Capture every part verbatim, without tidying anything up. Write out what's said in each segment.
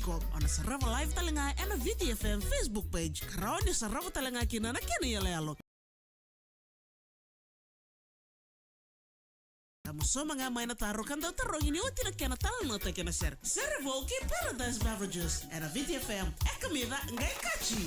com. O na sarava live tale ga ena Viti F M Facebook page, ka rawa ni sarava tale ga kina na kena iyaloyalo. Ka mo sauma ga mai na taro ka dau tarogi ni oti na kena talanoataki ena sere. Sere vou kei Paradise Beverages ena Viti F M. E kamica qai kaci.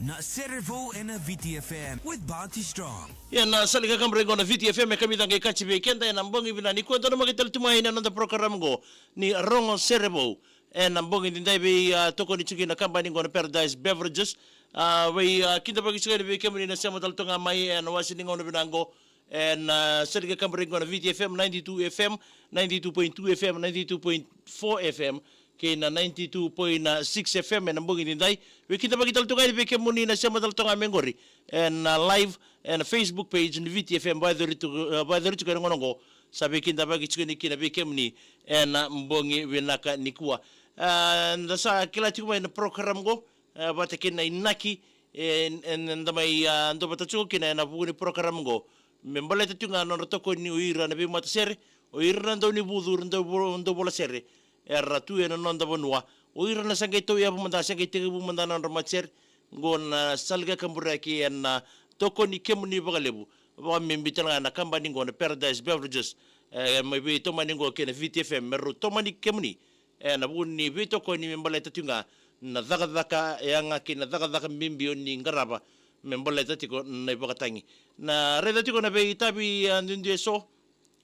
Na Serevou ena V T F M with Bounty Strong. Ia na sala ni kakabure qo na V T F M e kamica qai kaci vei keda ena bogi vinaka nikua, da na maki tale tu mai na noda program qo ni Rogo Serevou. Ena bogi nidai vei, ah, tokoni tiko na kabani qo na Paradise Beverages. Ah, vei, ah, kidavaki tiko yani vei kemuni na sema tale toka mai ena wase ni gauna vinaka qo. Ena, ah, sala ni kakabure qo na V T F M, ninety-two F M, ninety-two point two F M, ninety-two point four F M, kei na ninety-two point six F M ena bogi nidai. Vei kidavaki tale toka yani vei kemuni na sema tale toka mai qori ena, ah, live ena Facebook page ni V T F M, vakayacori tiko, ah, vakayacori tiko ena gauna qo. Sa vei kidavaki tiko yani kina vei kemuni ena bogi vinaka nikua. Ah, da sa kila tiko mai na program qo, ah, vata kei na inaki, e, e, eda mai, ah, dua vata tiko kina ena vuku ni program qo. Me baleta tiko ga na nodra tokoni o ira na veimatasere, o ira na daunivucu, ira na dau vo-, dau vola sere era tu ena noda vanua. O ira na sa qai tauyavu mada, sa qai tekivu mada na nodra matasere. Qo na sala ni kakaburaki ena tokoni kemuni vakalevu. Vakabibi tale ga na kabani qo na Paradise Beverages. E, mai veitomani qo kei na V T F M, me rau tomani kemuni ena vuku ni veitokoni me baleta tiko ga na cakacaka yaga kei na cakacaka bibi o ni qarava me baleta tiko na ivakatagi. Na raica tiko na veitavi, ah, duidui eso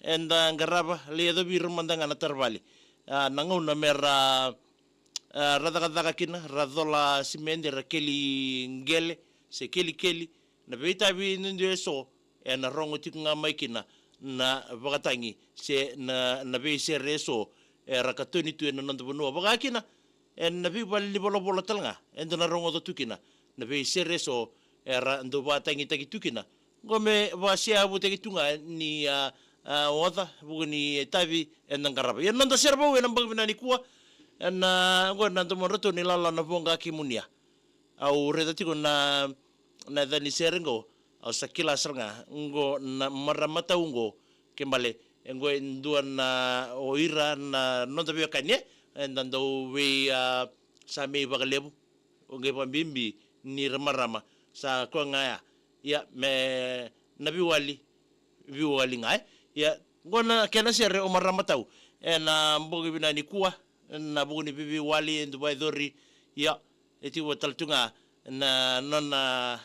eda qarava, lai yacovi ira mada ga na taravale. Ah, na gauna me ra, ah, ra cakacaka kina, ra cola simede, ra keli qele se kelikeli, na veitavi duidui eso ena rogo tiko ga mai kina na vakatagi se na, na veisere eso era katoni tu ena noda vanua. Vaka kina ena veivale ni volavola tale ga eda na rogoca tu kina na veisere eso era dau vakatagitaki tu kina. Qo me vakaseavutaki tu ga ni, ah, ah, oca vuku ni tavi eda qarava. Ia na noda Serevou ena bogi vinaka nikua, ena, ah, qo na domodratou na ilala na Voqa kei Munia. Au raica tiko na, na yaca ni sere qo, au sa kila sara ga, qo na marama tau qo, ke bale, e qo e dua na o ira na noda veiwekani, e, eda dau vei, ah, sa mai vakalevu, o qai vakabibi ni ra marama, sa koya ga ya, ia, me na veiwali, veiwali ga, e. Ia, qo na kena sere o marama tau ena bogi vinaka nikua, na vuku ni veiveiwali e dau vakayacori, ia, e tiko tale tu ga na nona,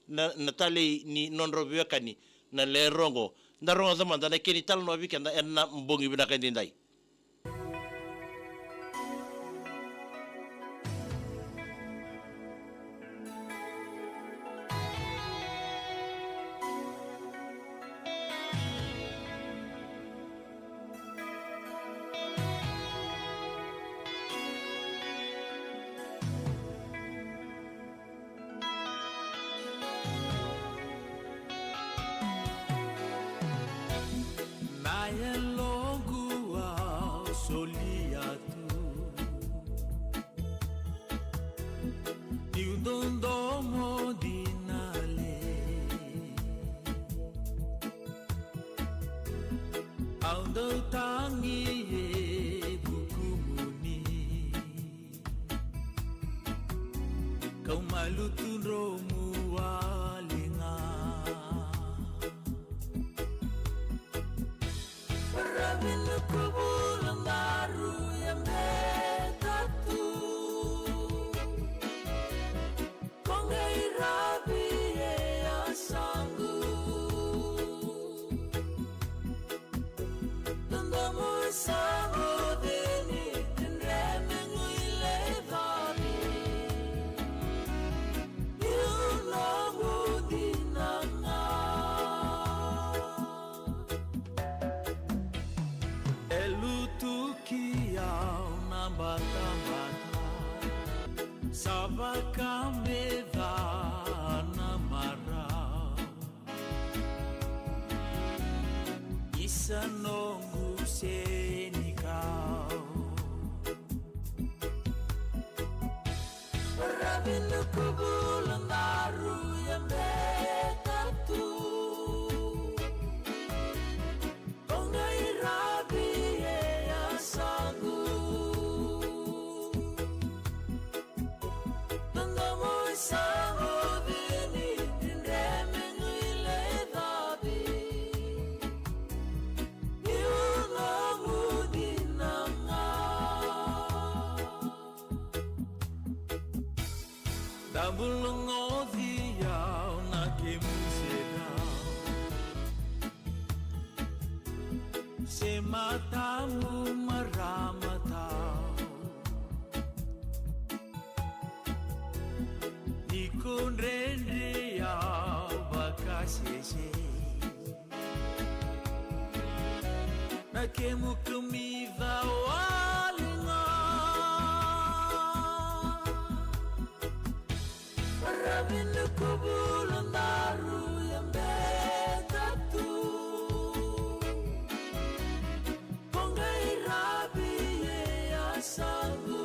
na, na talei ni nodrau veiwekani na Le Rogo. Da rogoca mada na kena italanoa vei keda ena bogi vinaka edaidai. Na yaloqu au solia tu, ni'u dodomo dina, Le. Au dau tagi e vukumuni, ka'u mai lutu dromu wale ga. Ravi na kuvula daru e beta tu. Ko qai ravi e yasamu. Dodomo e sa vovini, dredre me guilecavi. Ni'u noqu dina ga. E lutu ki au na batabata, sa vaka me ca na marau. Isa noqu senikau. Ravi na kuvula daru e beta tu. Ko qai ravi e yasamu. Dodomo e sa vovini, dredre me guilecavi. Ni'u noqu dina ga. Da bula Matamu marama tau, ni ko dredre au vakasese. Na kemu kamica wale ga. Ravi na kuvula daru ya beta tu. Ko qai ravi e yasamu.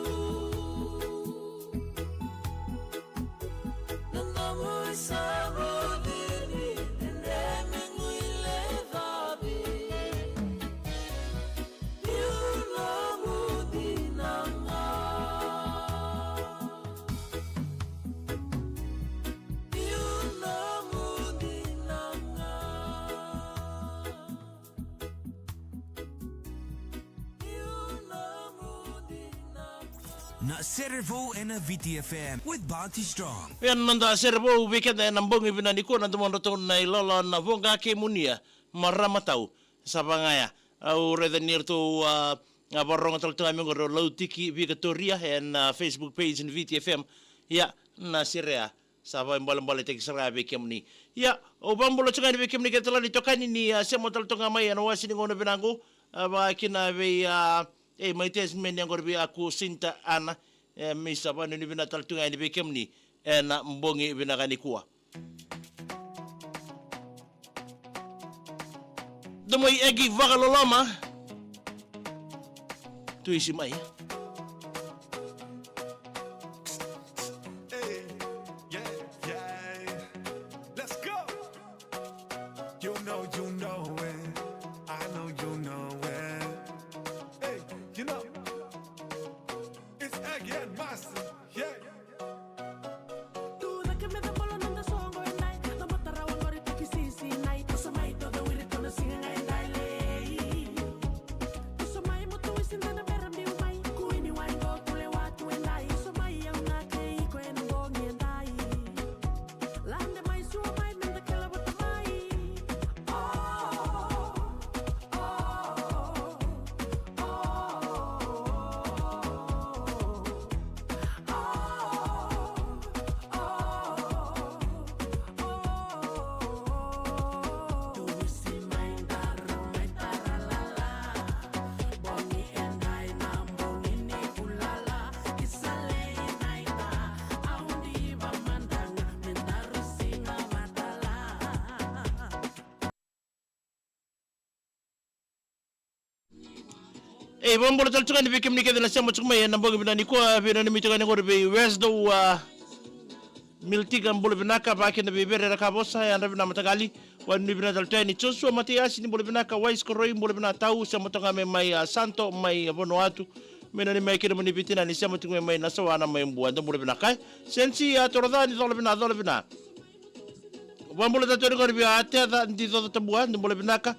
Na nomu yasamu dini, e dredre me guilecavi. Iu nomu dina ga. Iu nomu dina ga. Iu nomu dina ga. Na Sere Vou ena V T F M with Bounty Strong. Ia na noda Sere Vou vei keda ena bogi vinaka nikua, na domodratou na iloilo na Voqa kei Munia, marama tau. Sa vagaya. Au raica ni ratou a, a vakarorogo tale tu ga mai qori o Lautiki Vikatoria ena, a, Facebook page ni V T F M. Ia, na sere ya sa vakaibalebaletaki sara ga vei kemuni. Ia, au vakabula tu ga yani vei kemuni kece tale na itokani ni, a, sema tale tu ga mai ena wase ni gauna vinaka qo, a, vakakina vei, a, e, mai Tasmania qori vei Aku Sinta Ana. E, me sa vakanuinui vinaka tale tu ga yani vei kemuni ena bogi vinaka nikua. Domoi Egi vakaloloma. Tu isi mai. Hey, yeah, yeah. Let's go. You know, you know it. I know you know it. Hey, you know. It's Egi and Master. Yeah. E, vakabula tale tu ga yani vei kemuni kece na sema tiko mai ena bogi vinaka nikua, veinanumi tu ga yani qori vei Wesdo, a, Miltika, bula vinaka, vakakina vei Vere Rakavosa, yadra vinaka mataqali, vakanuinui vinaka tale tu yani Joshua Mataiasi, ni bula vinaka, Wais Koroi, bula vinaka tau, sema tu ga mai, mai, a, Santo, mai, a, Vanuatu, me nanumi mai kina moni vitina ni sema tu mai, mai Nasawa, na mai Bua, dou bula vinaka, e. Sensi, a, Toroca, ni cola vinaka, cola vinaka. Vakabula tale tu yani qori vei Ateca Dicoca Tabua, dou bula vinaka.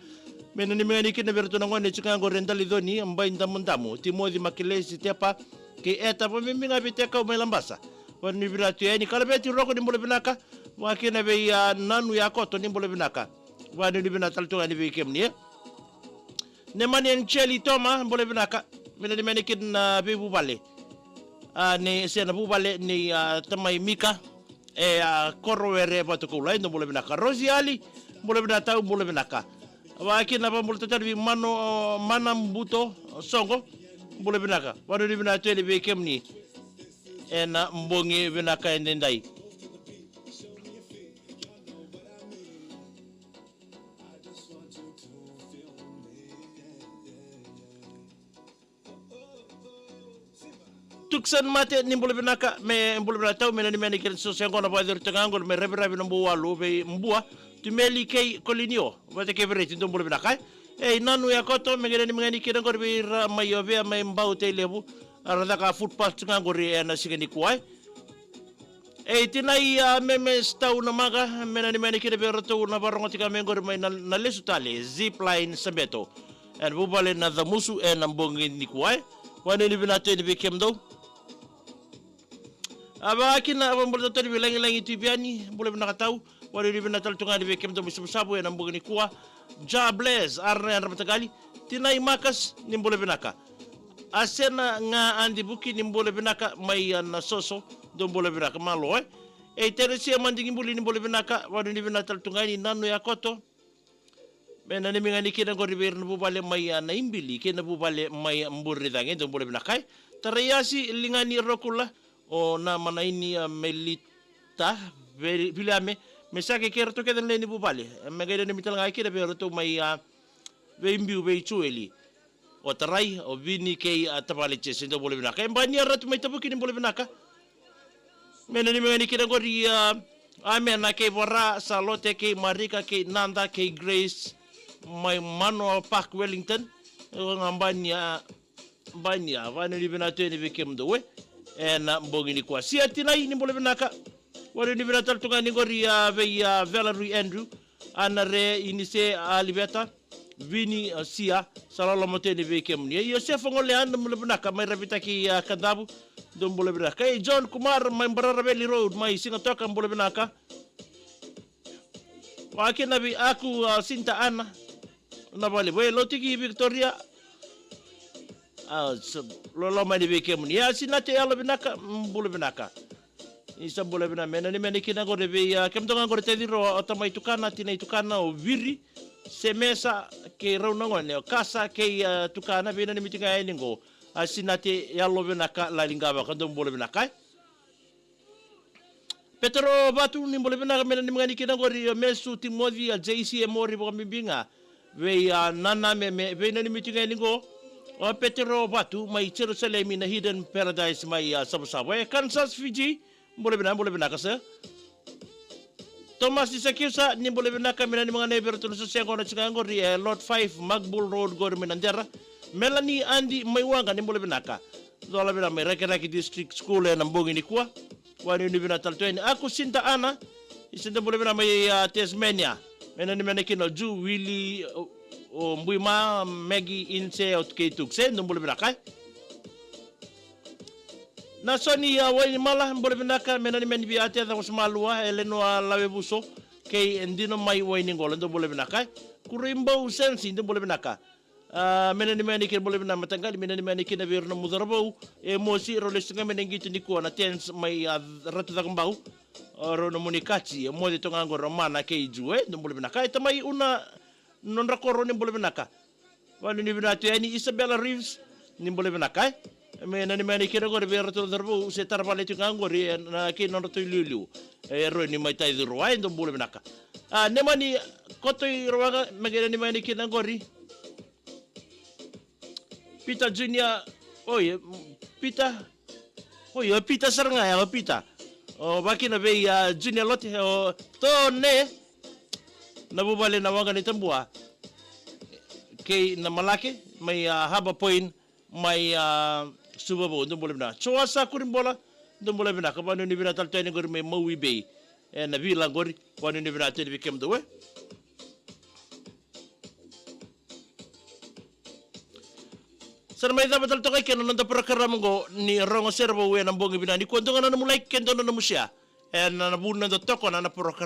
Me nanumi ga yani kina vei iratou na gone tiko ga qori e Daliconi, Bai Damudamu, Timoci Makilesi Tepa, kei Eta, vakabibi ga vei Tekau mai Labasa. Vakanuinui vinaka tu yani Kalaveti Roko, ni bula vinaka. Vakakina vei, a, Nanu Yakoto, ni bula vinaka. Vakanuinui vinaka tale tu ga yani vei kemuni, e. Nemani Angeli Toma, bula vinaka. Me nanumi yani kina na veivuvale. A, ni se na vuvale ni, a, tamai Mika. E, a, Korowere Vatukoula, e, dou bula vinaka. Rosi Ali, bula vinaka tau, bula vinaka. Vakakina vakabula tale tu yani vei Mano, Mana Buto Soqo, bula vinaka. Vakanuinui vinaka tu yani vei kemuni ena bogi vinaka edaidai. Tuksan Mate, ni bula vinaka, me bula vinaka tau, me nanumi yani kina so se qo na vakacuru tu ga qori me raviravi na bou walu vei Bua, Tumeli kei Kolinio, vata kei Vereti, dou bula vinaka, e. E, Nanu Yakoto, me qai nanumi ga yani kina qori vei ira mai Ovea, mai Bau, Tailevu, era caka football tu ga qori ena siga nikua, e. E, tinai, a, Meme Stau Namaqa, me nanumi yani kina vei iratou na vakarorogo tiko ga mai qori mai na, na lesu tale, Zipline Sabeto. Ena vuvale na Camusu ena bogi nikua, e. Vakanuinui vinaka tu yani vei kemudou. A, vakakina, a, vakabula tale tu yani vei Lagilagi Tuiviani, bula vinaka tau. Vakanuinui vinaka tale tu ga yani vei kemudou mai Savusavu ena bogi nikua. Ja Bless, Arana Yadra Mataqali, Tinai Makas, ni bula vinaka. Asena ga Adi Vuki, ni bula vinaka mai a Nasoso, dou bula vinaka, malo e. E Teresia Madigibuli, ni bula vinaka, vakanuinui vinaka tale tu ga yani, Nanu Yakoto. Me nanumi ga yani kina qori vei ira na vuvale mai a Naibili kei na vuvale mai a Burecagi, dou bula vinaka e. Taraiasi Ligani Rokula, o Namanaini a Melita, Vili-, Viliame, me saka kei ratou kece na lewe ni vuvale. Me qai nanumi tale ga kina vei ratou mai a Veibiu, vei Joeli, o Tarai, o Vini kei a tavale Jese, dou bula vinaka. E Bania Ratu mai Tavuki, ni bula vinaka. Me nanumi ga yani kina qori a Amena kei Vara, Salote kei Marika kei Nada kei Grace mai Manoa Park, Wellington. O ga Bania, Bania, vakanuinui vinaka tu yani vei kemudou e, ena bogi nikua. Sia Tinai, ni bula vinaka. Vakanuinui vinaka tale tu ga yani qori a vei a Valerie Andrew, Ana Re, Inise, Aliveta, Vini, a, Sia, sa loloma tu yani vei kemuni. E Iosefa Golea, ni bula vinaka mai Ravitaki a Kadavu, dou bula vinaka. E John Kumar mai Bararaveli Road mai Sigatoka, bula vinaka. Vakakina vei Aku a Sinta Ana, na vale vei Lotiki Victoria. A, sa loloma yani vei kemuni. E Asinate, yalo vinaka, bula vinaka. Ni sa bula vinaka. Me nanumi yani kina qori vei a kemudou ga qori, Taciro, o tamai tukana, tinai tukana, o Viri, Semesa kei rau na gone, o Kasa kei a tukana, veinanumi tu ga yani qo. Asinate, yalo vinaka, Laliqavaka, dou bula vinaka e. Petero Vatu, ni bula vinaka. Me nanumi ga yani kina qori a Mesu Timoci, a J C, e Mori, vakabibi ga vei a Nana, me, me veinanumi tu ga yani qo. O Petero Vatu mai Jerusalemi na Hidden Paradise mai a Savusavu e Kansas, Fiji, bula vinaka, bula vinaka sir. Tomasi Sakiusa, ni bula vinaka. Me nanumi ga yani vei ratou na soseqa na siga qori e Lot five, Magbull Road qori mai Nadera. Melani Adi mai Waqa, ni bula vinaka. Cola vinaka mai Rakiraki District School ena bogi nikua. Vakanuinui vinaka tale tu yani. Aku Sinta Ana, isa, dou bula vinaka mai a Tasmania. Me nanumi yani kina o Ju, Wili, o, o Buima, Megi, Inse, o Tukei Tukse, dou bula vinaka e. Nasoni a Wainimala, bula vinaka. Me nanumi yani vei a Teca Wasamalua, Elenoa Lawevuso kei Dino mai Wainiqola, dou bula vinaka e. Kuribau Sensi, dou bula vinaka. A, me nanumi yani kina, bula vinaka mataqali, me nanumi yani kina vei ira na mucura vou e Mosi, rau lesu ga mai na qito nikua na Tens mai a Ratu Cakobau. O rau na muni kati e moce toka ga qori o Mana kei Ju e, dou bula vinaka e. Tamai Una, nodra koro, ni bula vinaka. Vakanuinui vinaka tu yani. Isabella Reeves, ni bula vinaka e. Me nanumi yani kina qori vei ratou na cauravou se taravale tu ga qori e na kei nodratou iliuliu, e Roni mai Taicurua e, dou bula vinaka. A, Nemani Kotoirawaqa, me qai nanumi yani kina qori. Peter Junior, oi, Peter, oi, o Peter sara ga ya, o Peter. O vakina vei a Junior Lote, o Tone, na vuvale na Waqa ni Tabua kei na Malake mai a Harbour Point mai a Suvavou, dou bula vinaka. Joasa Kuribola, dou bula vinaka. Vakanuinui vinaka tale tu yani qori mai Maui Bay ena vila qori. Vakanuinui vinaka tu yani vei kemudou e. Sa na mai cava tale toka i kena noda porokaramu qo ni Rogo Sere Vou ena bogi vinaka nikua. Dua ga na nomu like, ke dua na nomu share, ena vuna da tokona na porokaramu.